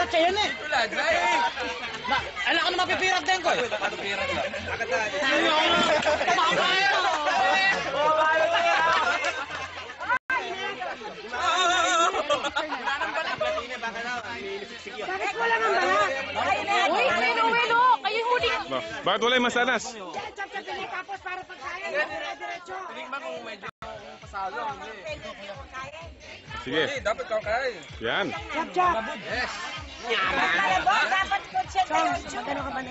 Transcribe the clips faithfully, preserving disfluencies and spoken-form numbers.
Siya yan eh. Ito lang, ay. Na, ala ka na mapipirat din ko eh. Mapipirat lang. Mama yan. Bakit wala nang balat? Uy, uy, uy, uy, kayo huli. Ba, bakit wala yung masanas? Diyan, diyan, diyan, tapos para pagkain, dire-diretso. Tingnan mo kung medyo pasado, hindi. Sige. Hindi, dapat kakain. Yan. Chop, chop. Yes. Malabot, dapat kutsilyo. Chong, magano ka ba na?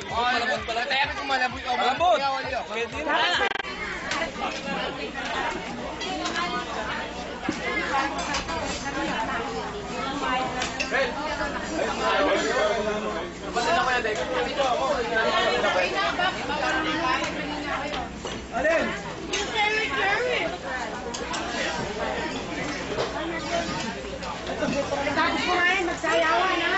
Oh, malabot pala. Kaya ko malabot. Oh, malabot. Pwede na. Alin? Tapos kumain, magsayawan, ha?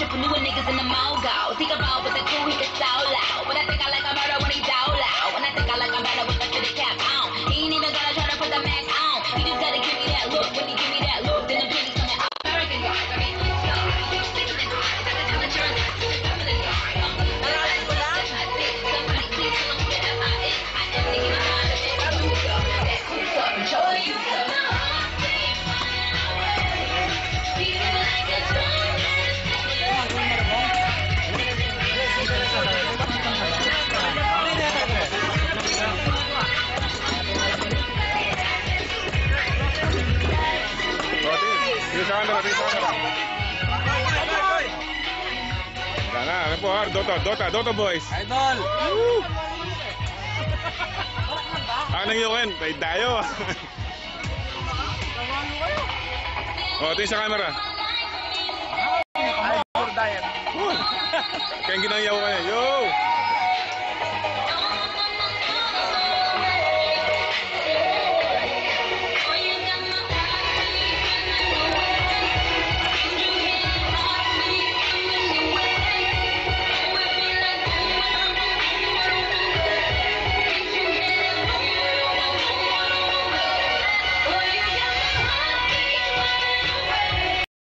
Entrepreneur niggas in the mogo. Think about what the crew he can solo. When I think I like I'm better when he dolo. When I think I like I'm better with the fitted cap on. He ain't even gotta try to put the mask on. He just gotta give me that look. When he give me that look, then the pennies coming out. American guys, I mean, Tingin sa camera, tingin sa camera. Yan na, ano po, ah, Dota, Dota, Dota boys. Idol! Woo! Anang yukin? Tayo, tayo. O, tingin sa camera. Ay, poor diet. Woo! Kaya ginang yaw ka na. Yo!